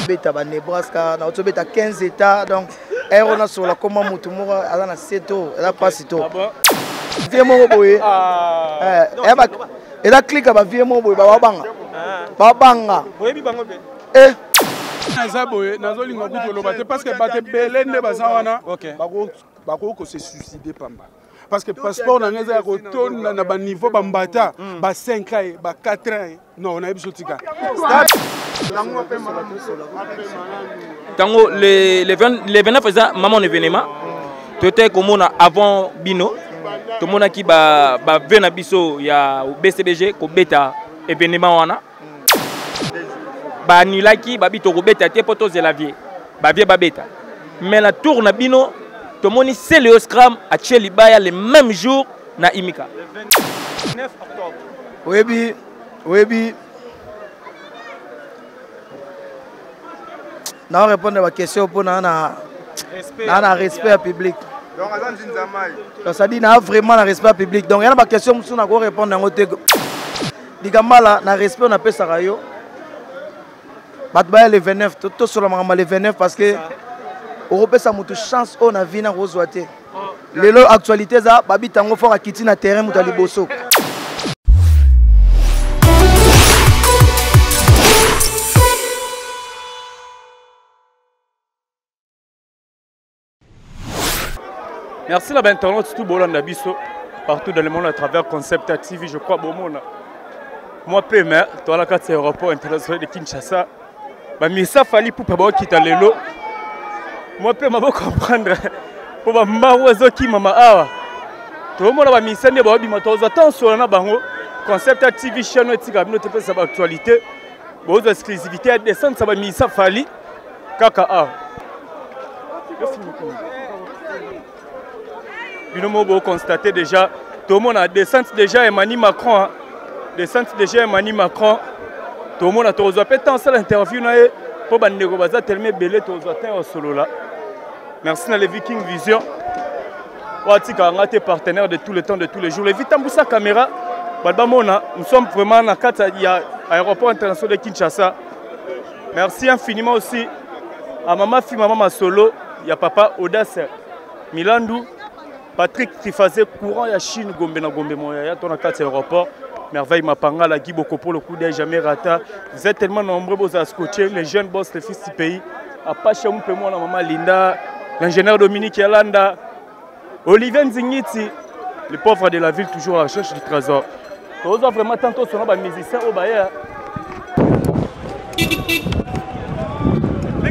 obeta ba Nebraska, nauti obeta 15 états, donc ero nasola koma motu moko aza na se to eza mpasi to ah vie moko boye ah. eh, eh, eza klika bavie moko boye bababanga ah. babanga eh. naza boye nazolinga kutu oloba te parce que bato ebele nde baza wana bakoki kose suicide pamba parce que passeport na ngai eza ya kotonda na baniveau bambata hmm. ba 5 ans ba 4 ans non nayebi so tika ntango le, le, 20, le 29 eza maman événement toyotaki komona avant bino tomonaki bave ba na biso ya bcbg kobeta événement wana baanulaki babi tokobeta te mpo tozela vie bavie babeta mais na tour na bino tomoni celeo scram atie libaya le même jour na imika oyebi oyebi nao répondre ba question mpo naa na naa na respect ya public donc ça dit naa vraiment na respect ya public donc ya na baquestion mosusu nako répondre yango te likambala na respect oyo napesaka yo bato baya le 29 tosola makambo ya le 29 parce que okopesa moto chance oyo na vie nakozwa te lelo actualité eza babita yango fort akiti na terrain moto ya liboso. Merci la internaute tout bolanda biso partout dans le monde à travers Concept TV, je crois bomona. Moi pe mais toi la carte aéroport international de Kinshasa. Ba misa fali pupa ba kita lelo. Moi pe ma comprendre po ba mbangu ezokima ma awa. Tomona ba misa nde ba bima tozwa temps solo na bango. Concept TV chaîne etika bino te pesa ba actualité. Bozwa exclusivité ya descente sa ba misa fali kaka awa. Bino moko bo constater déjà tomona descente déjà Emmanuel Macron hein. Descente déjà Emmanuel Macron tomona tokozwa mpe temps osala interview na ye mpo bandeko baza telema ebele tokozwa temps ya kosolola. Merci na le Viking Vision oyo atikaka nga te, partenaire de tous les temps de tous les jours. Levi tambusa caméra bato bamona, nous sommes vraiment na kati ya aéroport international de Kinshasa. Merci infiniment aussi à Mama Fi, Mama Masolo, ya Papa Audace Milandu, Patrick Trifazé, courant ya Chine, Gombe na Gombe Moya, ya ton kati aéroport. Merveille Mapanga, la Guy Bokopo, le coup d'œil jamais rata. Vous êtes tellement nombreux, vous avez scotché, les jeunes boss, les fils du pays. Apache Moupe, moi, la maman Linda, l'ingénieur Dominique Yalanda, Olivier Nzingiti, le pauvre de la ville, toujours à la recherche du trésor. Nous avons vraiment tantôt sur nos musiciens au Bayer. Les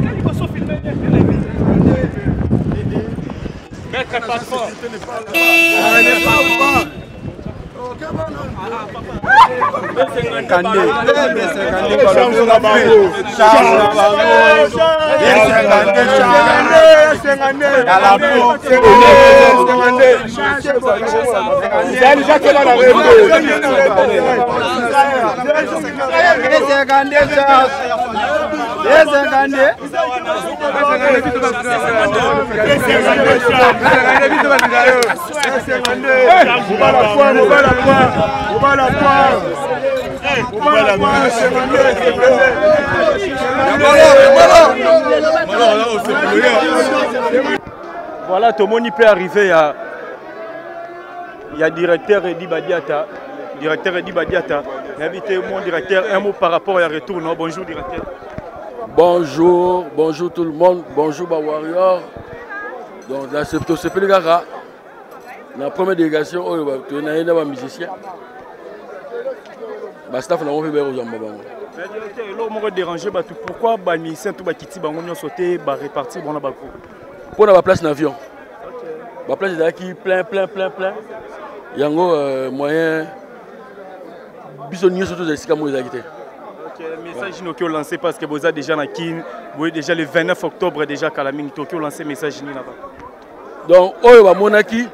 gars, ils sont filmés. Maître patron. Voilà, tomoni peut arriver à il y a directeur Eddy Badiata. Directeur Eddy Badiata. Invité mon directeur, un mot par rapport à retour. Non, bonjour directeur. Bonjour, bonjour tout le monde, bonjour ba warrior. Donc dans ce ce petit gars la première délégation oyo ba to na yenda ba musicien. Ba staff na ngo pe ba kozamba bango. Mais directeur, eloko moko déranger bato, pourquoi ba musicien tout ba kiti bango nyonso te ba répartir bango na ba groupe? Pour na ba place na avion. Ba place ezalaki plein plein plein plein. Yango moyen biso nyonso tozala esika moko ezalaki te. Ok, message nini oki olancé parce que boza déjà na Kin, boye déjà le 29 octobre déjà kala mingi toki olancé message nini na ba. Donc oyo bamonaki,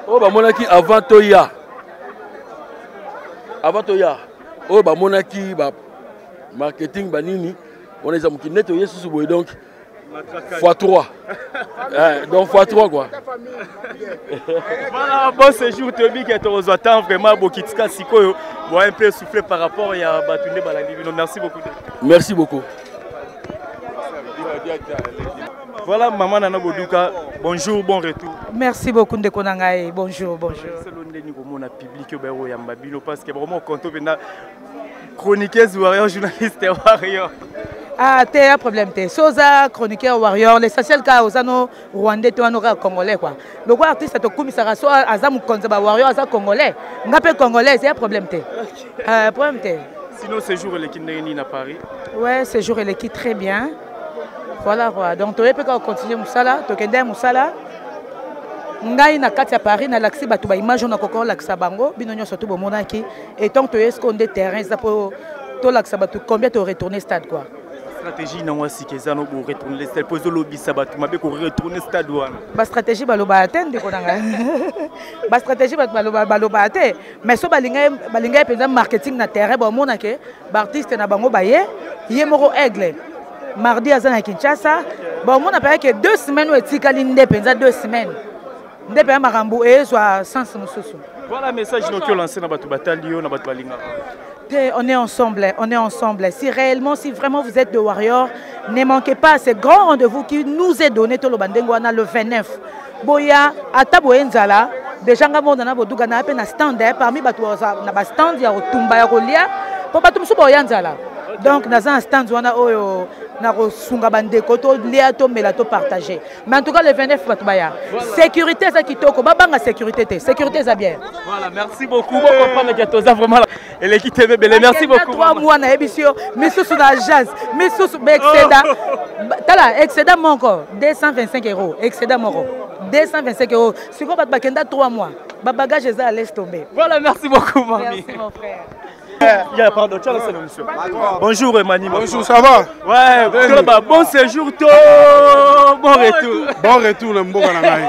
oyo bamonaki avant toya. Avant toya, oyo bamonaki ba marketing ba nini, on eza mokili neti oye susu boye donc fois 3. Donc fois 3 quoi. Voilà, bon séjour Tobi qui est aux attentes vraiment bokitika sikoyo. Bon un peu souffler par rapport ya batunde balandi bino. Merci beaucoup. Merci beaucoup. Voilà, maman Nana Boduka, bonjour, bon retour. Merci beaucoup ndeko na ngai. Bonjour, bonjour. Selo ndeni komona public oyo bayo yamba bino parce que vraiment konto pena chroniqueuse warrior journaliste warrior. Ah, te ya problème te. So oza chroniqueur warrior, l'essentiel ka oza no rwandais te wana kaka congolais quoi. Lokola artiste tokumisaka so aza mokonzi ba warrior aza congolais. Nga pe congolais, ya problème te. Problème te. Sinon séjour eleki ndenge nini na Paris? Ouais, séjour eleki très bien. Voilà quoi. Donc toye pe kaka continuer mosala, tokende mosala. Ngai na kati ya Paris nalakisi bato ba image oyo nakoki kolakisa bango, bino nyonso to bomonaki. Et tant toye sikoyo nde terrain eza po tolakisa bato combien to retourner stade quoi. Stratégie nango ya sika eza no bo retourner stade po ezolobisa bato mabe ko retourner stade wana. Ba stratégie balobaka te ndeko na ngai. Ba stratégie bato balobaka te. Mais so balingai balingai mpenza marketing na terrain, bomona ke ba artiste na bango baye ye moko aigle mardi aza na Kinshasa, bomona mpenza ke 2 semaines oyo etikali nde mpenza 2 semaines nde mpenza makambo ezwa sens mosusu. Voilà message noki olancé na bato batali yo na bato balingaka. Te, on est ensemble, on est ensemble. Si réellement, si vraiment vous êtes de Warriors, ne manquez pas ce grand rendez-vous qui nous est donné toloba ndenge wana le 29. Boya ata boye nzala déjà nga mona na boduka na pe na stand parmi bato na ba stand ya kotumba ya kolia po bato mosusu boya nzala. Donc naza na stand wana oyo na kosunga bandeko to lia to mela to partager. Mais en tout cas le 29 bato baya. Sécurité eza kitoko, babanga sécurité te. Sécurité eza bien. Voilà, merci beaucoup. Bon comprendre que toza vraiment eleki TV belé. Merci beaucoup. 3 mois na yebisi yo, misusu na agence, misusu ba excédent. Tala excédent moko 225 euros, excédent moko 225 euros. Siko bato bakenda 3 mois. Ba bagage eza à laisse tomber. Voilà, merci beaucoup mami. Merci mon frère. Yeah, pardon, tiens, c'est le monsieur. Bonjour Emmanuel. Bonjour, ça va? Ouais, toi, bah, bon séjour, toi, bon retour. Bon retour, le mboka na ngai.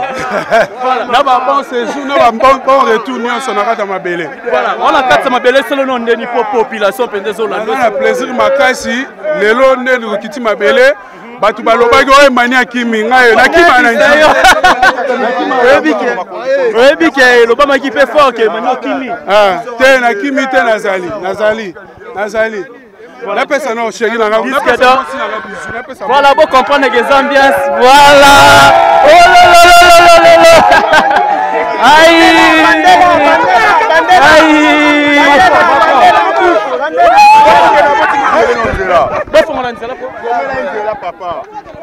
Na ba bon séjour, na ba bon retour, nyonso na kata mabele. Voilà, on a kata mabele solo non ndeni po population pende zo la. Na plaisir makasi, lelo ndeni kokiti mabele. Bato balobaki oyo Emani akimi ngai nakima na nzela. Oyebi ke elobamaki mpe fort ke Emani okimi. Te nakimi te, nazali nazali nazali. Napesa no chéri na ngai, napesa mwasi na ngai bisou, napesa. Voilà, bo comprendre que eza ambiance. Voilà. Oh là là là là là là. Aïe. Aïe. Bofongola nzela po.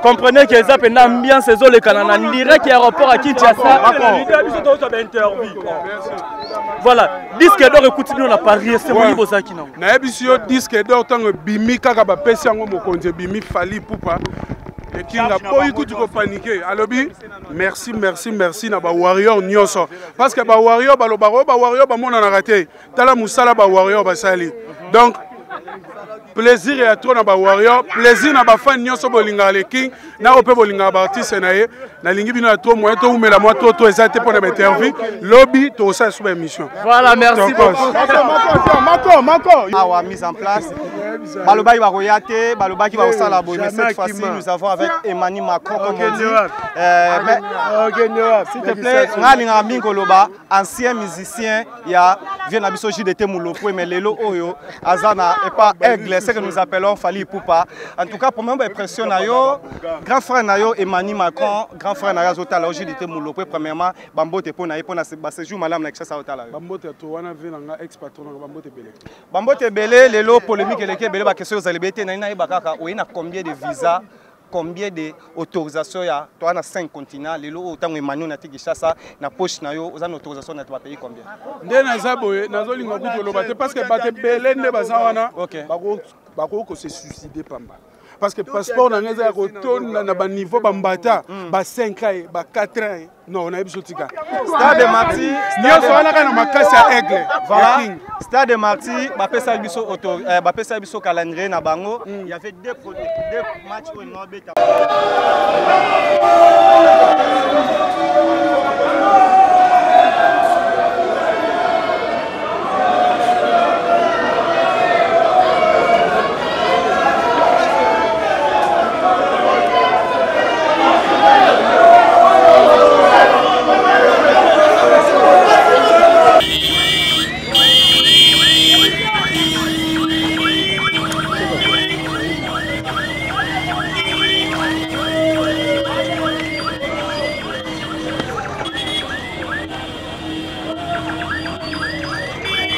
Comprenez que eza mpenza ambiance ezolekana na direct ya aéroport ya Kinshasa. Voilà, disque d'or ekuti bino na Paris, esemoni bozalaki nango. Nayebisi yo disque d'or ntango ebimi kaka bapesi yango mokonzi ebimi Fally Ipupa. Ekinga boyi kutu kopanike, alobi merci merci merci na ba warrior nyonso parce que ba warrior balobaka oyo ba warrior bamonanaka te, tala mosala ba warrior basali. Donc plaisir ya trop na ba warrior, plaisir na ba fan nyonso bolingaka le king na oyo mpe bolingaka ba artiste na ye. Nalingi bino ya trop, moyen toumela mwa trop trop eza te mpo na ba interview, lobi tokosala suba émission. Voilà, merci beaucoup. Mako mako awa mise en place balobaki bakoya te, balobaki bakosala boye, mais cette fois-ci nous avons avec Emmanuel Macron comme on dit. Mais s'il te plaît, nga alingaka mingi koloba ancien musicien ya vieux na biso JDT Mulopwe, mais lelo oyo aza na epa aigle, ce que nous appelons Fally Ipupa. En tout cas première impression na yo, grand frère na yo Emmanuel Macron, grand frère na yo azotala JDT Mulopwe, premièrement bambote mpo na ye mpo na ba séjour malamu na Kinshasa otala yo. Bambote ya to wana vie na nga ex patron na bambote ebele. Bambote ebele lelo polémique eleki ebele, ba question ezali ebele te, nani nayeba kaka oye na combien de visa, combien de autorisation ya toi na 5 continents lelo oyo ntango Emmanuel na Kinshasa na poche na yo oza na autorisation na ba pays combien? Nde naza boye nazolinga kutu oloba te parce que bato ebele nde baza wana bakoki ko se suicider pamba parce que passeport na ngai eza ya kotonda na ba niveau bambata ba 5 ans ba 4 ans. Non, on a biso tika. Stade de Marty, nyonso wana kaka na makasi ya aigle. Voilà. Stade de Marty, bapesa biso auto, bapesa biso calendrier na bango. Il y avait deux matchs oyo no beta.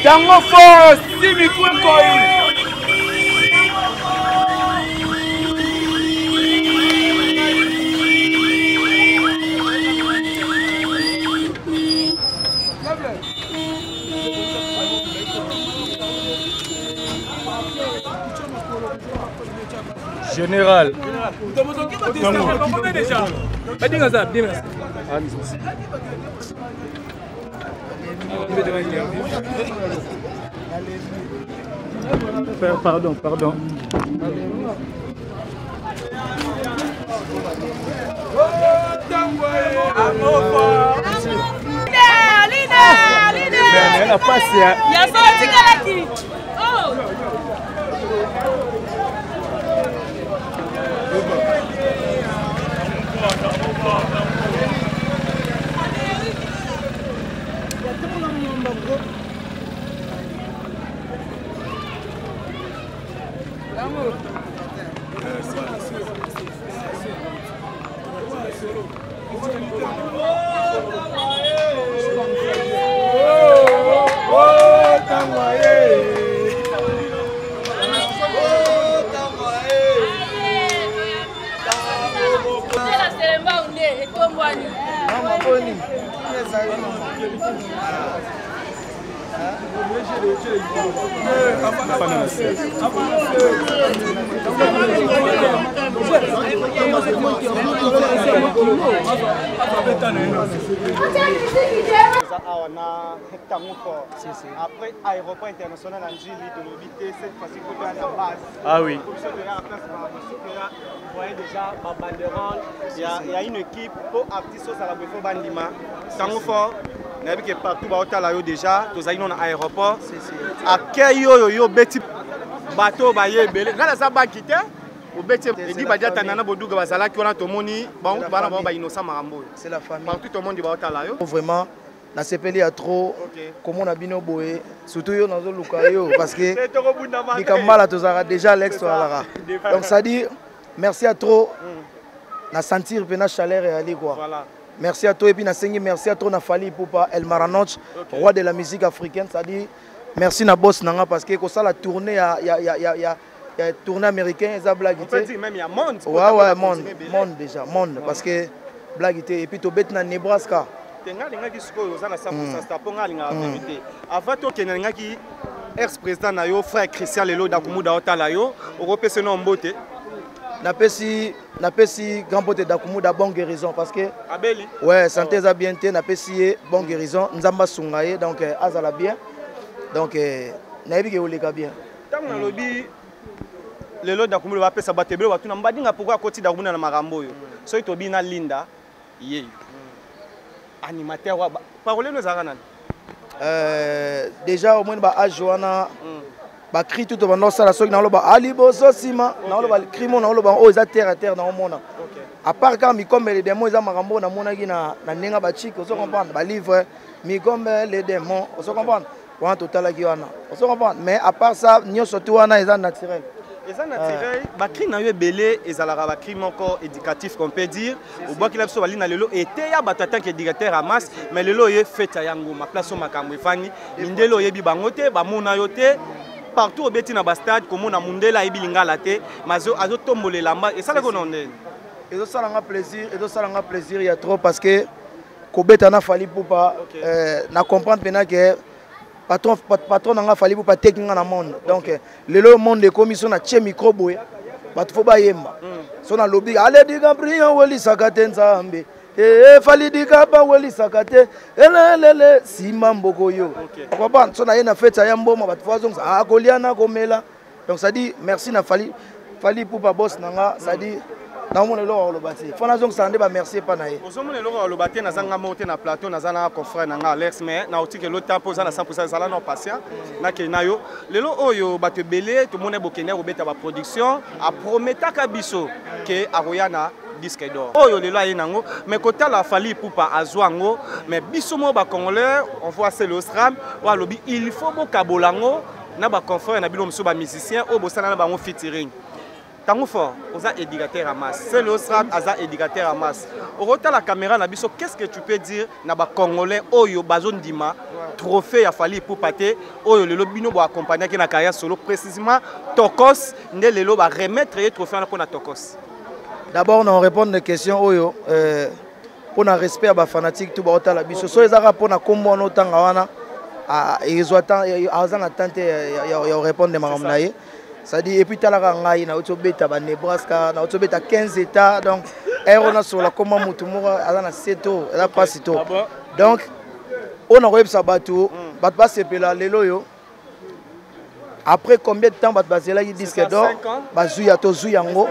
Tango fort simi kwenkoi. Général. Pardon, pardon. Leader, leader, leader. La passe, hein. Ya solo tikalaki. Oh. Awa na ntango fort après aéroport international na Ndjili, tolobi te cette fois-ci kotoya na base. Ah oui. Biso toya na place toya, voyez déjà ba banderole, il y a une équipe po artiste ozala boye, fo bandima ntango fort. Nayebi ke partout baotala yo déjà, tozali no na aéroport, accueil oyo yo obeti, bato baye ebele. Ngai naza banki te, obeti edi badiata nana boduga bazalaki wana, tomoni bango bana bango bainnocent makambo oyo. C'est la famille. Partout tomondi baotala yo. Vraiment nasepeli ya trop komona bino boye, surtout yo nazoluka yo parce que likambala tozalaka déjà, Alex tozalaka. Donc ça dit merci à trop na sentir mpe na chaleur eyali quoi. Voilà. Merci à toi et puis nasengi merci à trop na Fally Ipupa El Maranoch, roi de la musique africaine. Ça dit merci na boss nanga parce que kosala tournée ya ya ya ya ya ya tournée américain eza blague On peut te. dire même il y a monde. Ouais, monde, monde déjà, monde, parce que blague te. Et puis tobeti na Nebraska. Te, nga alingaki sikoyo oza na 100 star mpo nga alingaka vérité. Avant tokende, alingaki ex président na yo, frère Christian lelo Dakumuda otala yo, okopesa no mbote. Napesi grand pote Dakumuda bonne guérison parce que abeli. Ouais, santé eza bien te. Napesi ye bonne guérison, Nzambe asunga ye, donc azala bien, donc nayebi ke oleka bien. Ntango nalobi lelo Dakumuda bapesa bato ebele batuna mbadinga pourquoi akoti Dakumuda na makambo oyo. Soki tobi na Linda ye animateur wa parole no ezalaka nani? Déjà au moins ba âge wana, bacri tout banda osala, soki naoloba aliboso nsima, naoloba cri mo, naoloba oyo eza terre à terre, naomona à part kaka mikombe le démon, eza makambo oyo namonaki na ndenge bachike, ozo comprendre, balivre mikombe le démon, ozo comprendre, wana totalaki wana, ozo comprendre. Mais à part ça nyonso tu wana eza naturel. Eza naturel. Bacri na yo ebele ezalaka bacri moko éducatif qu'on peut dire. Obwakila biso bali na lelo eteya bato en tant qu'éducateur ya masse. Mais lelo oye fête ya ngoma, place oyo makambo efandi, mindele oyebi bango te, bamona yo te partout, obeti na bastade, komona mundele ayebi lingala te, mais azotombola elamba, esalaki ono ndeni? Ezosalanga plaisir, ezosalanga plaisir ya trop parce que kobeta na Fally Ipupa, na comprendre mpena ke patron na nga Fally Ipupa ateki nga na monde. Donc lelo monde ekomi so na tie micro boye, bato fo bayemba. So nalobi ale DiCaprio welisaka te, Nzambe Fally dikapa welisaka te, elelele nsima mboko yo comprendre. So naye na fete ya mboma, bato fo azongisa akolia na komela. Donc ça dit merci na Fally, Fally Ipupa boss na nga. Ça dit naomona eloko ya koloba te, fo nazongisaka nde bamerci epa na ye. Ozomona eloko ya koloba te. Naza nga moko te na plateau, naza na confrère na nga Alex, mais naotiki elo ta mpo oza na 100, ezala na patient. Nakei na yo lelo oyo bato ebele tomoni bokende kobeta baproduction, aprometaka biso ke akoya na disque d'or oyo lelo aye nango, mais kotala Fally Ipupa azwa yango, mais biso moko bacongolais, on voit Celeo Sram oyo alobi il faut bokabola yango na baconfrère na bino mosusu, bamusicien oyo bosala na bango featuring. Tango fort, oza éducateur à masse. C'est le strat aza éducateur à masse. Okotala caméra na biso, qu'est-ce que tu peux dire na ba congolais oyo bazo ndima trophée ya Fally Ipupa te oyo lelo bino bo accompagner na carrière solo précisément Tokos nde lelo ba remettre ye trophée wana pona Tokos. D'abord na répondre na question oyo euh, pona respect ya ba fanatique tout baotala biso. So ezaka pona kombo wana otanga wana ezwa temps aza na temps te ya répondre makambo na ye. C'est-à-dire, et puis talaka ngai nauti obeta ba Nebraska, nauti obeta 15 états, donc ero nasola koma mutu moko aza na se to eza mpasi to. Donc oyo nakoyebisa bato, bato basepela lelo oyo après combien de temps bato bazelaki disque d'or, bazwi ya tozwi yango.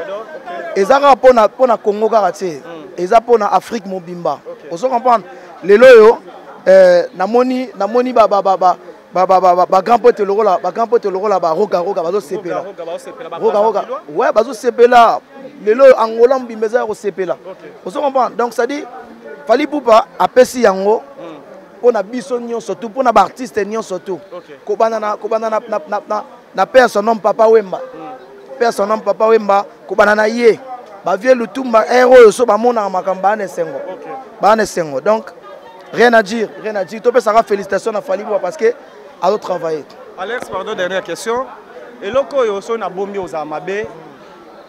Eza kaka mpona Congo kaka te, eza mpona Afrique mobimba. Ozo comprendre lelo oyo namoni namoni ba ba ba ba ba ba ba ba grand pote lokola ba grand pote lokola ba roga roga bazo sepela roga roga ouais bazo sepela lelo Angola mobimba eza ya kosepela. Ozo comprendre? Donc ça dit Fally Ipupa apesi yango mpona biso nyonso tout, mpona ba artiste nyonso tout, kobanda na kobanda na na na na père son nom Papa Wemba, père son nom Papa Wemba, kobanda na ye ba vieux Lutumba ero oyo so bamonaka makambo bana esengo, bana esengo. Donc rien à dire, rien à dire. Topesaka félicitations na Fally Ipupa parce que azo travailler. Alex, pardon, dernière question. Eloko oyo so na bombi ozala mabe,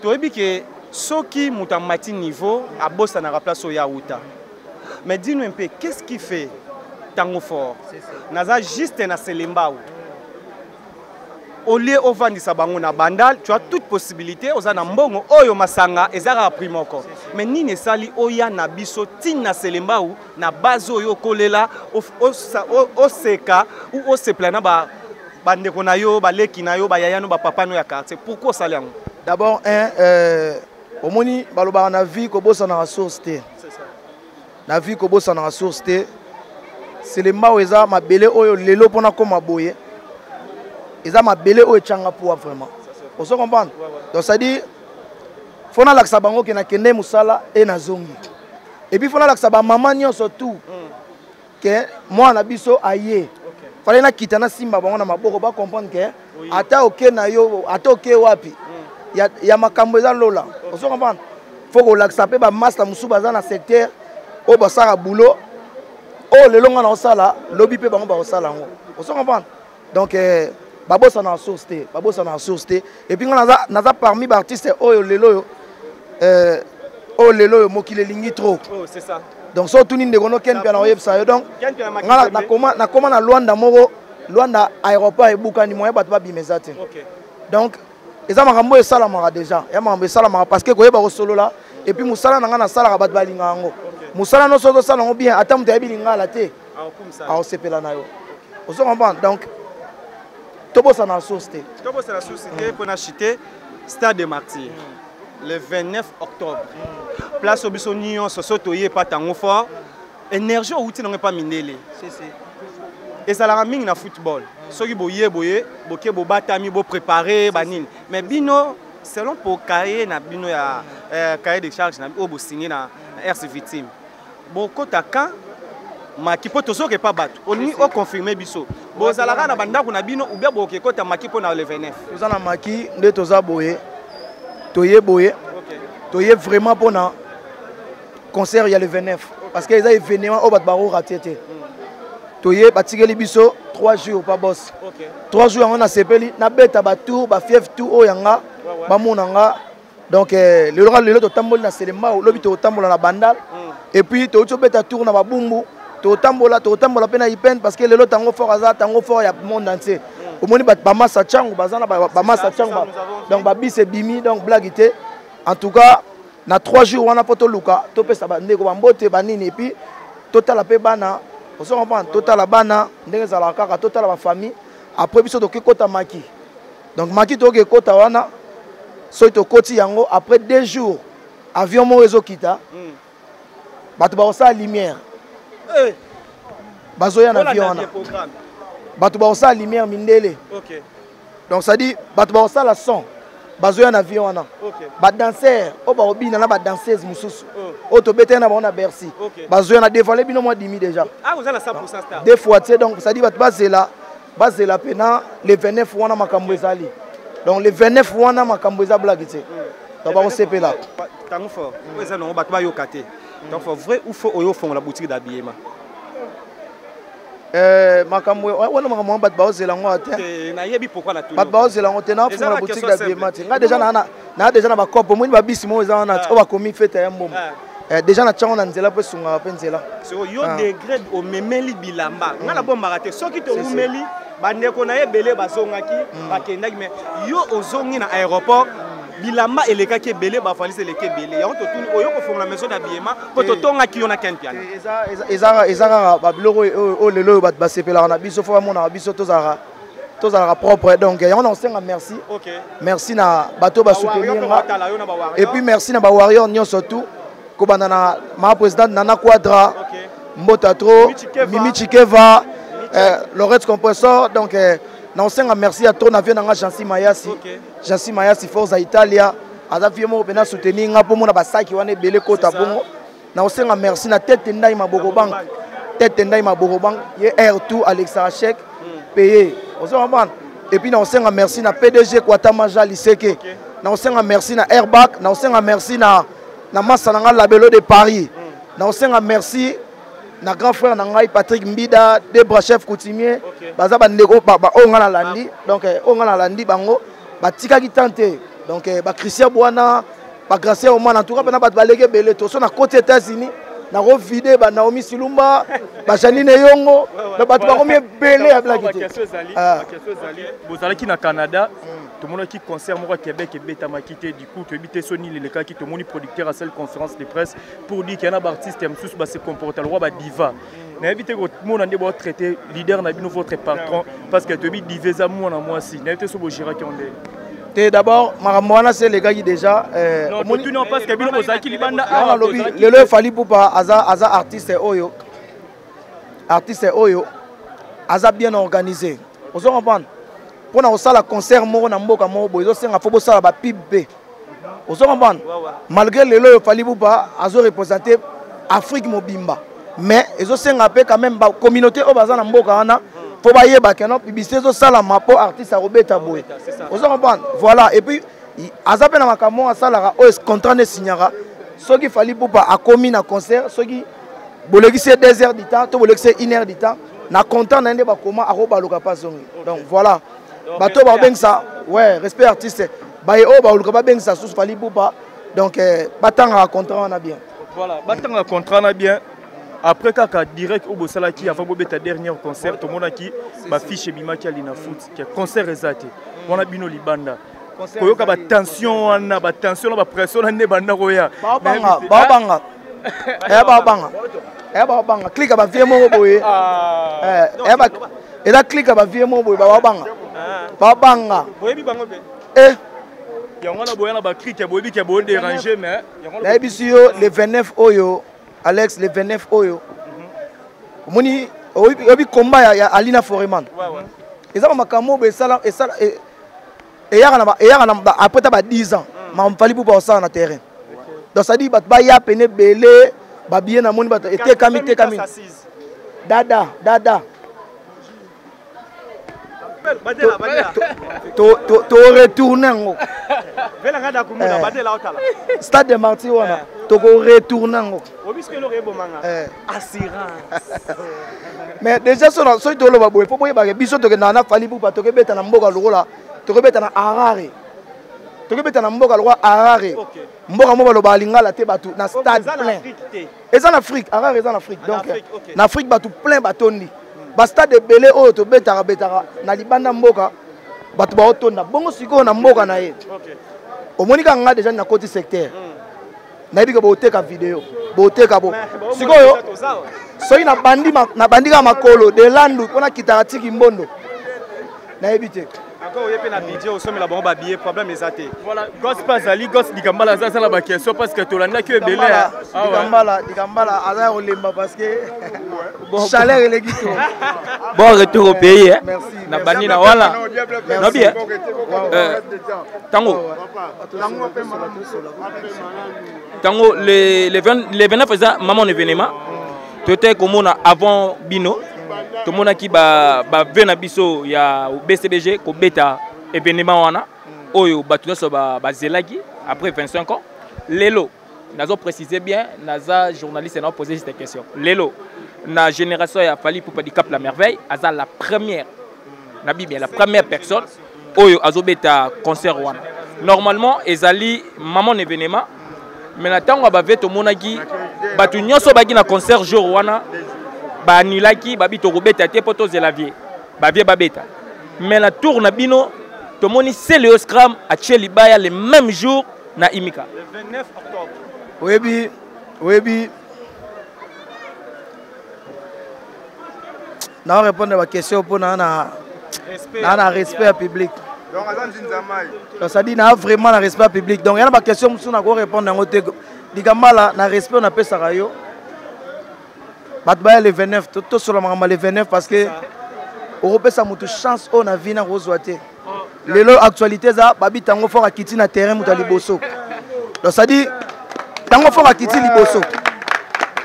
toyebi ke soki moto amati niveau abosanaka place oyo awuta. Mais dis-nous un peu, qu'est-ce qui fait Tango Fort? Naza juste na Selembao. Au lieu ovandisa bango na Bandal, tu as toute possibilité, oza na mbongo oyo masanga ezaka prix moko. Mais nini esali oya na biso tina Selembao na base oyo kolela oseka ou osepela na ba bandeko na yo, baleki na yo, bayaya no, ba papa no ya quartier. Pourquoi osali yango? D'abord un omoni balobaka na vie kobosana na source te. Na vie kobosana na source te. Selembao eza mabele oyo lelo pona koma boye. Eza mabele oyo echanga poa vraiment. Ozo comprendre? Donc ça dit faut na lakisa bango ke na kende musala e na zongi. Et puis faut na lakisa ba maman nyonso tout ke mwana na biso aye. Fallait na kita na simba bango na maboko ba comprendre ke ata oke na yo, ata oke wapi. Ya, ya makambo eza lola. Ozo comprendre? Faut kolakisa pe ba master mususu baza na secteur oyo basala boulot oyo lelo nga na osala lobi pe bango ba osala yango. Ozo comprendre? Donc babosana na source te, babosana na source te. Et puis nga naza parmi ba artistes oyo lelo oyo oyo lelo oyo mokili elingi trop. Oh, c'est ça. Donc so tuni ndeko no Ken Mpiana oyebisa yo. Donc Ken Mpiana nga Makizembe. nakoma na Luanda moko, Luanda aéroport ebukani moyen bato babima eza te. Donc eza makambo oyo esalamaka déjà, ya makambo esalamaka parce que koyeba kosolola et puis mosala na nga nasalaka bato balingaka yango. Mosala nyonso ozosala yango bien, ata moto ayebi lingala te, aosepela na yo. Ozo comprendre? Donc tobosana na source te. Tobosana na source te mpona chute Stade de Martyrs le 29 octobre. Place oyo biso nyonso so toye pa Tango Fort, énergie outi nango epa mindele. Ezalaka mingi na football. Soki boye boye, boke bobatami, bo préparer ba nini. Mais bino selon pour cahier na bino ya cahier de charge na oyo bo signer na RC Victime. Bokota kan maki po tozoke pa bato. Olingi o confirmer biso. Bozalaka na bandako na bino ou bien boke kota maki po na le 29. Toza na maki nde toza boye. Toye boye. Toye vraiment po na concert ya le 29 parce que eza événement oyo bato bako rater te. Toye batikeli biso 3 jours pa boss. 3 jours yango nasepeli nabeta ba tour ba fièvre tout oyo yanga bamona nga. Donc lelo kaka lelo totamboli na Selembao, lobi totambola na Bandal. Et puis touti obeta tour na Babumbu, totambola, totambola pe na Ipen parce que lelo Tango Fort aza Tango Fort ya monde entier. Omoni ba massa changu baza na ba massa changu ba. Donc ba bis ebimi, donc blague te. En tout cas na 3 jours wana po toluka, topesa ba ndeko ba mbote ba nini et puis totala pe bana, ozo comprendre, totala bana ndenge ezalaka kaka, totala ba famille. Après biso toki kota maki. Donc maki toki kota wana, soki tokoti yango après 2 jours avion moko ezokita. Bato bakosala lumière. Bazoya na avion wana. Bato bakosala lumière mindele. Donc ça dit bato bakosala son. Bazoya na avion wana. Ba danseurs oyo bakobina na ba danseuse mosusu. Oyo tobetaki na bango na Bercy. Bazoya na dévoiler bino mwa dimi déjà. Ah, oza na 100% star. Deux fois, tu sais, donc ça dit bato bazela, bazela pena le 29 wana makambo ezali. Donc le 29 wana, makambo eza blague te. Donc bakosepela. Tango fort oyo eza nango, bato bayoka te. Donc fort, vrai ou faux, oyo ofongola boutique d'habillement? Makambo wana, makambo wana, bato baozela yango te. Nayebi pourquoi. Na bato baozela yango te. Nafungola boutique d'habillement te. Ngai déjà naa déjà na bakope. Omoni babisi moko eza wana oyo bakomi fete ya mbongo déjà na ntiango na nzela mpo esungaka mpe nzela. Yo degré omemeli bilamba, ngai nabombaka te. Soki toumeli, bandeko na ye ebele bazongaki, bakendaki, mais yo ozongi na aéroport, bilamba elekaki ebele, bavalise eleki ebele. Yango totuni, oyo kofongola maison d'habillement mpo totongaki yo na Ken Piana? Eza kaka babiloko oyo lelo oyo bato basepelaka na biso, fo bamonaka biso tozalaka propre. Donc yango na kosenga merci, merci na bato oyo basoutenir nga, et puis merci na bawarrior nyonso tout, kobanda na ma présidente Nana Quadra, mbota trop, Mimi Chikeva, Loret Compressor. Donc na kosenga merci ya trop na vie na nga Jansi Mayasi, Jansi Mayasi Forza Italia, aza vie moko mpena soutenir nga mpo mona basaki wana ebele kota bongo. Na kosenga merci na Tete Ndai Maboko Bank, Tete Ndai Maboko Bank, ye r2 alexaka chèque payé, ozo comprendre. Et puis na kosenga merci na PDG Kwatama Liseke, na kosenga merci na Airbac, na kosenga merci na masa na nga Labelo de Paris, na kosenga merci na grand frère na ngai Patrick Mbida Debra, chef coutumier. Baza bandeko oyo ngai nalandi. Donc oyo ngai nalandi bango batikaki tan te. Donc bachristien bwana, bagracien omwana, en tout cas mpena bato baleki ebele. To so na koti États-Unis, nakovide banaomi Silumba, bajanine Yongo, bato bakomi ebele ya blaki te. Bozalaki na Canada, tomonaki concert moko ya Québec ebetamaki te. Du coup toyebi te so nini elekaki. Tomoni producteur asali conférence de presse pour dire ke na baartiste ya mosusu base comporte lokwa badiva. Nayebi te komona nde baotraite leader na bino, votre patron, parce que toyebi diva eza mwana mwasi. Nayebi te so bogéraki yo nde. Te, d'abord makambo wana se elekaki déjà. Totuni parce que bino bozalaki libanda. Nalobi lelo Fally Ipupa aza artiste oyo, artiste oyo aza bien organisé, ozo comprendre. Mpona kosala concert moko na mboka moko boye, ezosenga fo bosala bapub mpe, ozo comprendre. Malgré lelo oyo Fally Ipupa azo représente Afrique mobimba, mais ezosenga mpe quand même bacommunauté oyo baza na mboka wana mpo bayeba ke non, publicité ezosalama mpo artiste akobeta boye, ozo comprendre. Voilà. Et puis aza mpe na makambo oyo asalaka, oyo contrat nde esignaka. Soki Fally Ipupa akomi na concert, soki bolekisi ye 2 heures du temps to bolekisi ye 1 heure du temps, na contrat na ye nde bakoma akobaluka mpe azongi. Donc voilà, bato oyo babengisa, ouais, respect artiste, baye oyo baluka babengisa susu Fally Ipupa, donc batangaka contrat wana bien. Voilà, batangaka contrat wana bien. Après kaka direct oyo bosalaki avant bobeta dernier concert, tomonaki bafiche ebimaki ya Linafoot ke concert eza te. Wana bino libanda koyoka batension wana, batension na bapression na nde banda koya? Baobanga, baobanga, eya baobanga, eya baobanga clique bavie moko boye, eza clique bavie moko boye, baobanga, baobanga. Boyebi bango mpe? Eh. Yango wana boya na bacrique, boyebi ke bodérange, mais Nayebisi yo, le 29 oyo, Alex, le 29 oyo, omoni, oyebi komba ya Alina Foreman, eza bamakambo oyo esala eyaka na après ta ba 10 ans, makambo Fally Ipupa osala na terrain. Donc c'est-à-dire bato baya pene ebele, babiye namoni bato etekami tekami dada dada. Toretourne yango Stade de Martyr wana, tokoretourne yango. Mais déjà soki toloba boye, mpo boyebake biso tokendaka na Fally Ipupa, tokebeta na mboka lokola tokebeta na Harare, tokebeta na mboka lokola Harare, mboka moko balobaka lingala te, bato na stade plein. Eza na Afrique, Harare eza na Afrique. Donc na Afrique bato plein batondi bastade ebele. Oyo tobetaka betaka na libanda mboka, bato baotonda bongo. Sikoyo na mboka na ye, omoni kaka nga déjà nakoti secteur, nayebi ke boteka video, boteka bo. Sikoyo soki nabandi, nabandi kaka makolo de landu mpona kitaka tiki mbondo, nayebi te. Encore oye mpe na budget, osomela bango babillet, problème eza te. Voilà, Gos mpe azali, Gos Dikambala aza asala baquestion parce que tolandaki yo ebele. Dikambala, Dikambala aza ya kolemba parce que chaleur eleki to. Bon retour au pays, hein. Merci. Na bandi na wala nobi tango le 29 eza maman événement. Tote komona avant bino, tomonaki bavie na biso ya BCBG kobeta événement wana. Oyo bato nyonso bazelaki après 25 ans. Lelo nazo préciser bien, naza journaliste, na poser cette question. Lelo na génération ya Fally Ipupa Dicap la Merveille aza la première na Bible, la première personne oyo azobeta concert wana. Normalement ezali maman événement, mais na ntango ya bavie tomonaki bato nyonso baki na concert jour wana baanulaki, babi tokobeta te mpo tozela vie bavie babeta. Mais na tour na bino tomoni Celeo Scram atie libaya le même jour na Imika. Le 29 octobre. Oyebi, oyebi, na répondre ba question mpo na na respect ya public. Donc aza nzinza mai. Donc ça dit na vraiment na respect ya public. Donc yana ba question mosusu na ko répondre yango te. Dikambala na respect na pesaka yo. Bato baya le 29, tosola makambo le 29 parce que okopesa moto chance oyo na vie na kozwa te. Lelo actualité eza babi tango fort akiti na terrain moto ya liboso. Donc ça dit tango fort akiti liboso.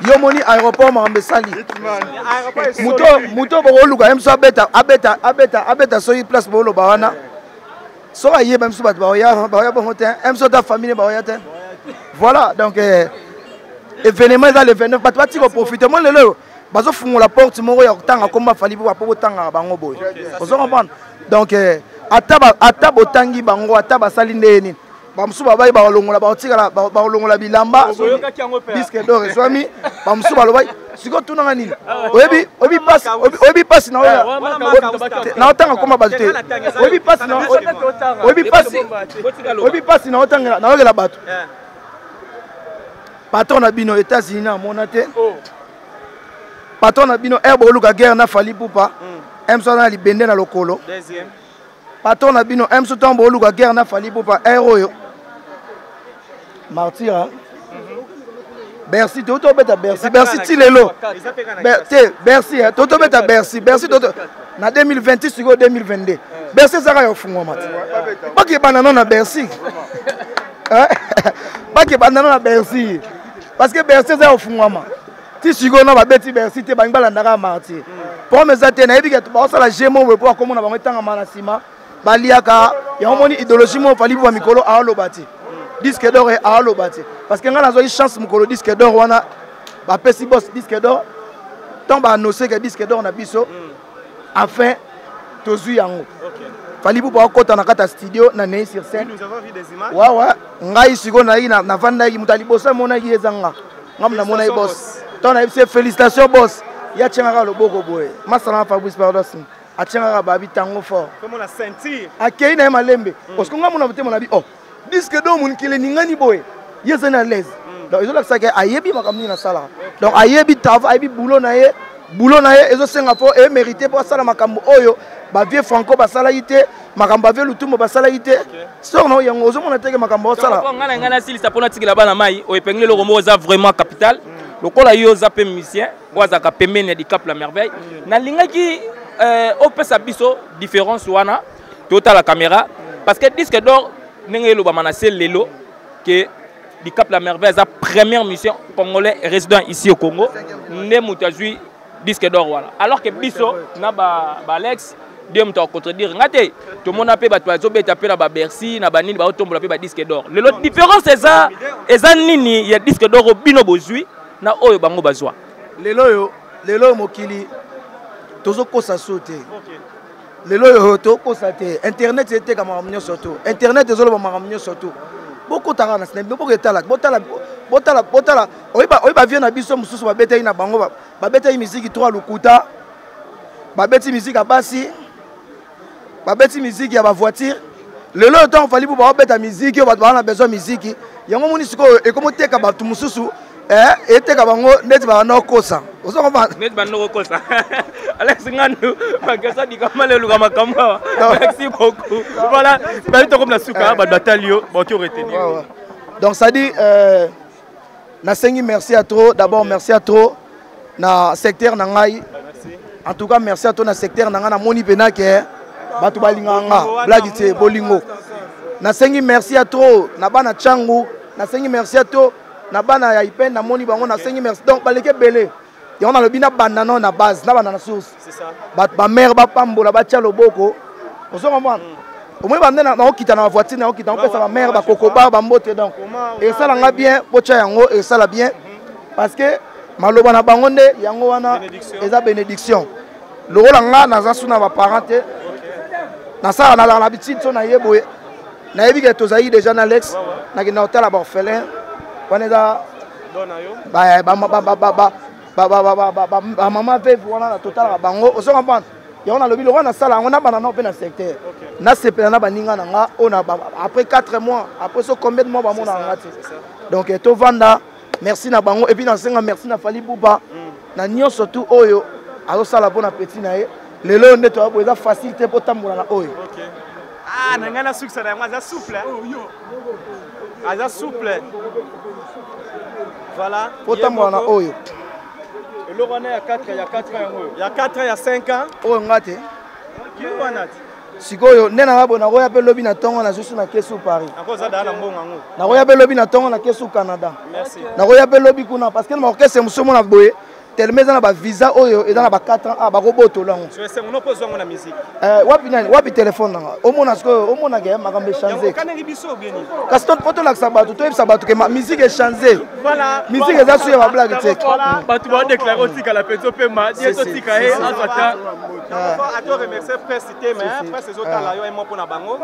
Yo moni aéroport makambo esali. Moto moto bokoluka ye mosu abeta abeta abeta abeta soki place boloba wana. Soki ayeba mosu bato baoya baoya bongo te. Mosu ata famille baoya te. Voilà donc événement eza le 29, bato batika koprofite. Moi lelo bazofungola porte moko ya kotanga komba Fally mpo bapo botangaka bango boye. Ozo comprendre? Donc ata botangi bango, ata basali nde nini, bamosusu babai balongola, baotikala balongola bilamba, disque d'or ezwami, bamosusu balobaki sikoyo tunanga nini. Oyebi, oyebi pasi, oyebi pasi na na otanga koma bato te. Oyebi pasi na, oyebi pasi, oyebi pasi na otanga na oyokela bato. Patron na bino États-Unis na mona te. Patron na bino air boluka guerre na Fally Ipupa. M so na libende na lokolo. Patron na bino M so ntango boluka guerre na Fally Ipupa air oyo. Martyr Bercy to to beta Bercy, Bercy ti lelo. Te Bercy to to beta Bercy, Bercy to na 2026 sikoyo 2022. Bercy ezaka ya fungwa mati. Baki bana na Bercy. Baki bana na Bercy. Parce que Bercy eza ya fungwama. Ti sikoyo na babeti Bercy te, bangi balandaka Martyr. Problème eza te, nayebi ke baosala jeu moko boye mpo bakomona bango etangama na nsima baliaka yango. Moni idéologie moko Fally Ipupa mikolo aoloba te disque d'or, aoloba te parce que ngai nazwaki chance mokolo disque d'or wana bapesi boss disque d'or. Ntango baannonce ke disque d'or na biso enfin tozwi yango, Fally Ipupa akɔta na kati ya studio na Nei sur scène. Wawa ngai sikoyo nayaki navandaki, moto ya liboso amonaki eza nga. Ngambo namonaki boss, ntango nayebisi ye félicitation boss, ye atiangaka loboko boye, masala na Fabrice, pardon, atiangaka babi tango fort, akei na ye malembe parce que ngambo na motema na bi oh disque d'or monikele ningani boye, ye ezali na l'aise. Donc ezolakisaka ayebi makambo nini asalaka. Donc ayebi travail, ayebi boulot na ye. Boulot na ye ezosenga fo emérité mpo asala makambo oyo bavieux Franco basalaki te, makambo bavieux Lutumbo basalaki te. Sor na yango ozomona teke makambo osala. Ngai na ngai nasilisa mpona tikela bana mai oyo epengeli eloko moko eza vraiment capital. Lokola yo oza mpe musicien oyo azalaka pembeni ya Dicap la Merveille, nalingaki opesa biso différence wana. Totala caméra parce que disque d'or ndenge elobama na se lelo ke Dicap la Merveille aza première mission congolais résident ici au Congo nde moto azwi disque d'or wana, alors que biso na baalex de moto akontredire nga te, tomona mpe bato bazobeta mpe na babercy na banini, baotombola mpe badisque d'or. Lelo différence eza nini ya disque d'or oyo bino bozwi na oyo bango bazwa? Lelo oyo, lelo oyo mokili tozokosa so te. Lelo oyo tokosa te, internet eteka makambo nyonso to internet ezoloba makambo nyonso to. Bokotaka na sinema, boketala, botala, botala, botala. Oyo bavie na biso mosusu babetaki na bango, babetaki miziki 3 lokuta, babeti miziki ya basi, babeti miziki ya bavoiture. Lelo oyo ntango Fally mpo baobeta miziki oyo bato baa na besoin miziki yango, moni sikoyo ekomoteka bato mosusu, eteka bango neti babanda kokosa. Ozo comprendre? Neti banda kokosa. Alex Ngandu bakesa dikamala eluka makambo awa. Merci beaucoup. Voilà, bayi tokomi na suka, bato batali yo baoki retenir. Donc ça dit nasengi merci à trop d'abord, merci à trop na secteur na ngai. En tout cas merci à trop na secteur na ngai. Namoni mpena ke bato balingaka nga, blague te, bolingo. Nasengi merci à trop na bana Tshangu, nasengi merci à trop na bana ya Ipen, namoni bango, nasengi merci. Donc baleki ebele yango nalobi nabanda nano na base, nabanda na source. Bato bamare bapambola, batia loboko, ozo comprendre? Omoni bande naokita na bavoiture, naokita naopesa bamare bakokoba bambote. Donc esala nga bien, botya yango, esala bien parce que maloba na bango nde yango wana eza bénédiction. Lokola nga naza su na baparent te, nasala nalaka na habitude so naye boye, nayebi ke tozali déjà na Alex, nakenda kotala baorphelin wana, eza bamama veuve wana, totalaka bango, ozo comprendre? Yango nalobi, lokola nasala yango, nabanda nao mpe na secteur, nasepela na baninga na nga oyo après 4 mois, après so combien de mois bamonaka nga te. Donc tovanda, merci na bango. Et puis nasenga merci na Fally Ipupa na nyonso tu oyo azosala mpo na petit na ye. Lelo nde toya boye, eza facile te mpo tambola na oyo. Ah, na ngai nasukisa na yango, aza souple, aza souple, voilà. Mpo tambola na oyo. Eloko wana ya 4, ya 4 yango oyo. Ya 4, ya 5 ans. Oyo nga te. Wana te. Sikoyo nde nanga boye, nakoya mpe lobi na ntongo, nazwi su na kesu Paris. Akoza daa na mbongo yango. Nakoya mpe lobi na ntongo na kesu Canada. Merci. Nakoya mpe lobi kuna parce que na baorchestre mosusu omona boye, tellement eza na bavisa oyo eza na ba 4 ans, ah, bakobotola yango. So esengo no mpo ozwango na musique. Wapi nani, wapi telefone nanga? Omona sikoyo, omonaka makambo echange. Okanaki biso obeni. Kasi po tolakisa bato, toyebisa bato ke musique echange. Voilà. Musique eza su ya bablague te. Bato badéclare otikala mpenza opema ye, totika ye azwa ta. Ato remercier presse te, mais presse ezotala yo emo mpona bango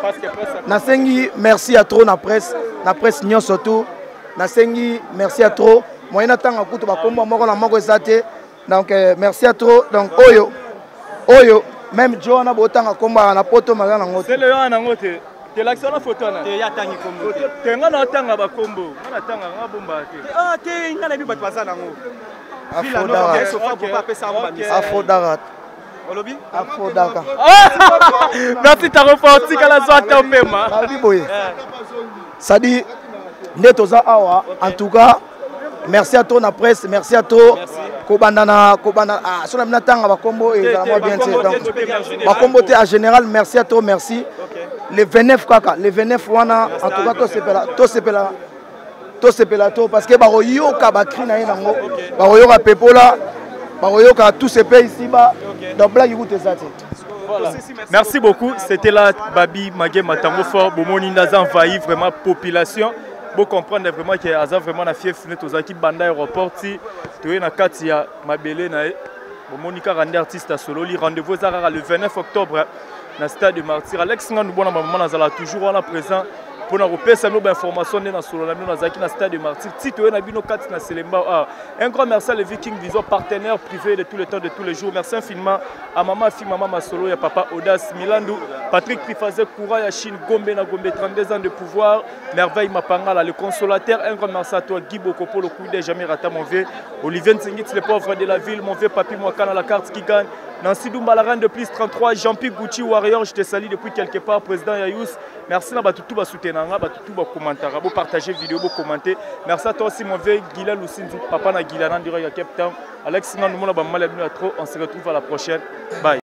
parce que presse. Nasengi merci ya trop na presse, na presse nyonso tu nasengi merci ya trop. Moyen natanga kutu bakombo moko na moko eza te. Donc merci ya trop. Donc oyo même jo wana botanga kombo aka na poto maza nango te. Sele yo wana nango te, telakisa wana foto wana. Te, ya tangi kombo te. Te, nga na otanga bakombo, nga natanga, nga bomba te. Ah te, nga nayebi bato baza nango. Afodaka, afodaka. Olobi? Afodaka. Merci Tango Fort, tikala zwa ata opema. Babi boye, c'est-à-dire nde toza awa. En tout cas merci à toi na presse, merci à toi. Kobanda na kobanda, ah, so na bina tanga bakombo ezala mwa bien te. Donc bakombo te, en général merci à toi, merci. Le 29 kaka, le 29 wana, en tout cas tosepela, tosepela, tosepela to, parce que bakoyoka bacri na ye nango, bakoyoka pepola, bakoyoka tout ce pays ici bas. Donc blague kutu eza te. Voilà. Merci beaucoup. C'était là Babi Magema Tango Fort. Bomoni Naza envahi vraiment population. Bo comprendre vraiment que aza vraiment na fief net ozaki banda aéroport ti toye na kati ya mabele na ye. Bomoni kaka nde artiste asololi. Rendez-vous eza kaka le 29 octobre na stade de Martyr. Alex Ngandu bona maman nazala toujours wana présent mpona kopesa bino bainformation nde nasolola bino. Nazalaki na stade de Martyr ti toye na bino kati na Selemba. Ah, un grand merci à le Viking Vision, partenaire privé de tous les temps, de tous les jours. Merci infiniment à maman fi mama Masolo ya papa Audace Milandu, Patrick Trifazé Koura ya Chine, Gombe na Gombe, 32 ans de pouvoir, Merveille Mapangala le consolateur. Un grand merci à toi Guy Bokopo, le coup de jamais rata, mon vieux Olivier Nsengit, le pauvre de la ville, mon vieux Papi Mwakana, la carte qui gagne, Nancy Dumba, la reine de plus 33, Jean-Pierre Gucci Warrior, je te salue depuis quelque part, président Yayous. Merci na batutu ba soutenanga, batutu ba commentara, bo partager vidéo, bo commenter. Merci à toi aussi mon vieux Gila Lucindu, papa na Gila na direct à Cape Town. Alex Ngandu mona ba mala bino trop. On se retrouve à la prochaine. Bye.